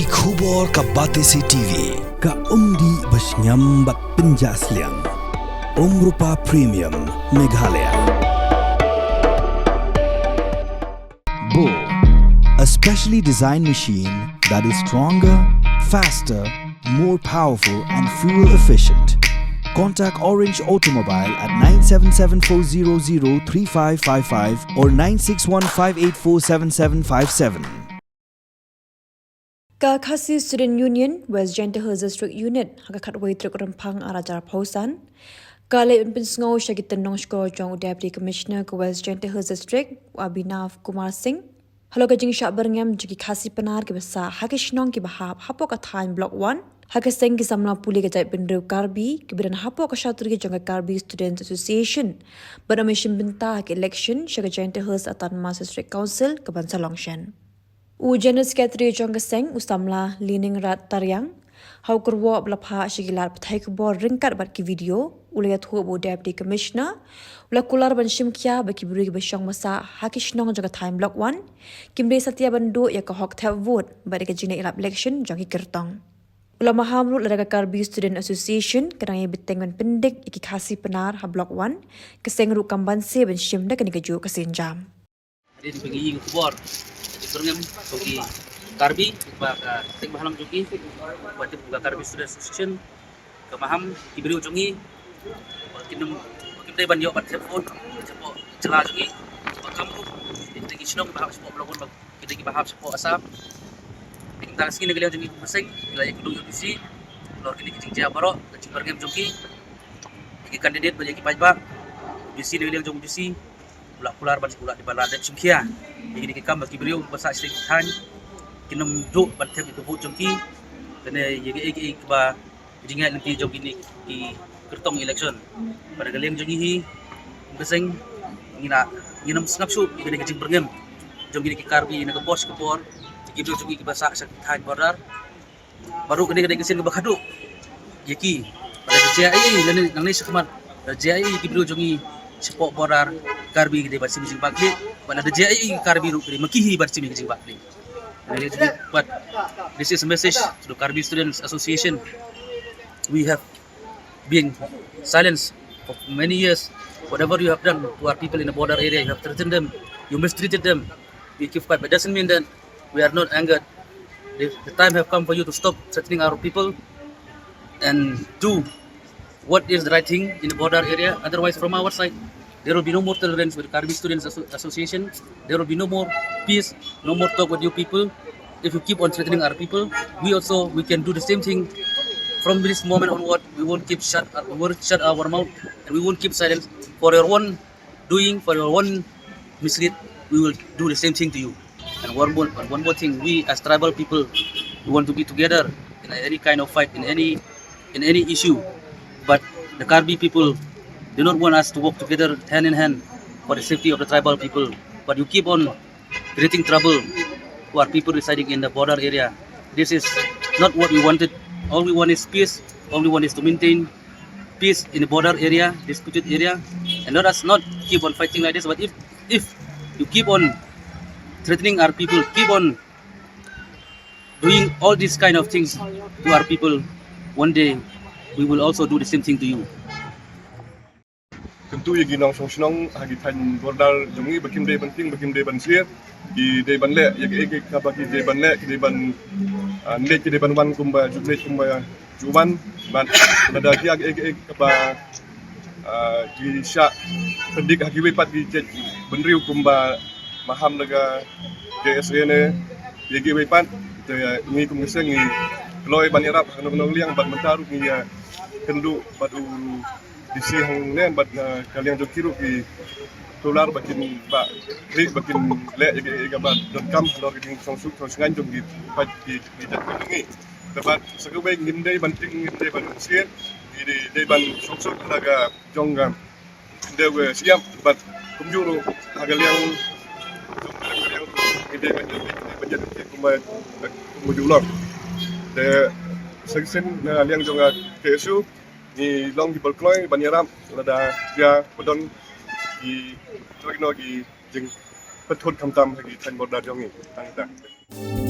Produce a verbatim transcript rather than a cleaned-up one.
Ki khubor ka Batesi T V, ka umdih ba shngiam bad pynjah sliang. Umrupa Premium, Meghalaya. Bo, a specially designed machine that is stronger, faster, more powerful and fuel efficient. Contact Orange Automobile at nine seven seven four zero zero three five five five or nine six one five eight four seven seven five seven. Ka Khasi Student Union West Jaintia Hills District Unit ha ka khatwei tarik Rymphang ar hajar arphew san ka leit ban pynsngew sha ki tynnong shkor jong u Deputy Commissioner ka West Jaintia Hills District, u Abhinav Kumar Singh, halor ka jingshah byrngem jong ki Khasi Pnar kiba sah ha ki shnong kiba hap hapoh ka thaiñ Block One ha ka seng ki samla pule ka jaitbynriew Karbi kiba don hapoh ka shatri jong ka Karbi Students Association, bad ym shim bynta ha ka election sha ka Jaintia Hills Autonomous District Council kaban sa long shen. U General Secretary jong ka seng, u samla Leningrad Tariang, ha u kyrwoh ba la phah sha ki lad pathai khubor ryngkat bad ki video, u la ïathuh ba u Deputy Commissioner u la kular ban shim khia ba ki briew kiba shong ba sah ha ki shnong jong ka thaiñ Block One kim dei satia ban duh ïa ka hok thep vote bad ïa ka jingïalap election jong ki kyrtong. U la maham ruh lada ka Karbi Student Association ka dang ïai bteng ban pyndik ïa ki Khasi Pnar ha Block One, ka seng ruh kam banse ban shim da kane kajuh ka sienjam. Hadien ba ngi ïohi ka khubor ka jingbyrngem jong ki Karbi, ba ka seng bahalang jong ki, ba tip ka Karbi Student Association ka maham ki briew jong ngi ba kin nym, ba kim dei ban ïoh ban thep vote shapoh jylla jong ngi, ba kam ruh ki dei ki shnong ba hap shapoh Block One, ba ki dei kiba hap shapoh Assam. Te mynta ka sngi na ka liang jong ngi kum ka seng ngi la ïakynduh ïa u D C halor kine ki jingjia baroh, ka jingbyrngem jong ki, ïa ki candidate bad ïa ki paidbah. U D C na ka liang jong u D C u la kular ban, u la dei ban la dep shim khia ïa kine ki kam ba ki briew ba sah shatei thaiñ kin nym duh ban thep ïa ka vote jong ki lane ïa kiei kiei kiba ka jingïaid lynti jong kine ki kyrtong election. Bad na ka liang jong ngi hi kum ka seng ngi la, ngin ym sngap shuh ïa kane ka jingbyrngem jong kine ki Karbi na ka por sha ka por, ki briew jong ngi kiba sah sha ki thaiñ border. Bad ruh kane ka dei ka sien kaba khadduh ïa ki. Bad lada jia ei ei lane nangne shakhmat, lada jia ei ei ïa ki briew jong ngi shapoh border, Karbi ki dei ban shim ka jingbakla. Bad lada jia ei ei ïa ki Karbi ruh ki dei ma ki hi ban shim ka jingbakla. But this is a message to the Karbi Students Association. We have been silenced for many years. Whatever you have done to our people in the border area, you have threatened them, you mistreated them. We keep quiet, but doesn't mean that we are not angered. The, the time have come for you to stop threatening our people and do what is the right thing in the border area. Otherwise, from our side, there will be no more tolerance with Karbi Students Asso- Association. There will be no more peace, no more talk with you people. If you keep on threatening our people, we also, we can do the same thing. From this moment onward, we won't keep shut, we won't shut our mouth, and we won't keep silence for your own doing, for your own mislead. We will do the same thing to you. And one more, and one more thing, we as tribal people, we want to be together in any kind of fight, in any, in any issue. But the Karbi people do not want us to work together hand in hand for the safety of the tribal people. But you keep on creating trouble for our people residing in the border area. This is not what we wanted. All we want is peace. All we want is to maintain peace in the border area, disputed area, and let us not keep on fighting like this. But if, if you keep on threatening our people, keep on doing all these kind of things to our people, one day we will also do the same thing to you. Kyntu ïa ki nongshong shnong ha ki thaiñ border jong ngi ba kim dei ban tieng, ba kim dei ban slier, ki dei ban leh ïa kaei kaei kaba ki dei ban leh, ki dei ban, ah, leh, ki dei ban wan kumba ju leh kumba ju wan. Bad lada ki ïa kaei kaei kaba, ah, ki shah pyndik ha kiwei pat ki jaitbynriew kumba maham na ka K S A ne ïa kiwei pat, te ngi kum ka seng ngi kloi ban ïarap ha kano kano ka liang. Bad mynta ruh ngi ïa kynduh bad u D C hangne bad na ka liang jong ki ruh ki kular ba kin, ba kin leh ïa kaei kaei kaba donkam halor ka jingsngewsuk sngewsngew jong ki paid, ki, ki jait jong ngi. Te bad sa kawei ngim dei ban tieng, ngim dei ban slier, ngi dei, dei ban sngewsuk na ka jong ka khyndew ka shyiap. Bad kumjuh ruh ha ka liang jong ka liang ruh ngi dei ban ïa, ngi dei ban ïa kumba, kumba ju long. Te sa shisien na liang jong ka K S U ngi long kiba kloi ban ïarap lada jia ba don ki, ki jingpynthut khamtam ha ki thaiñ border jong ngi. Tang kata.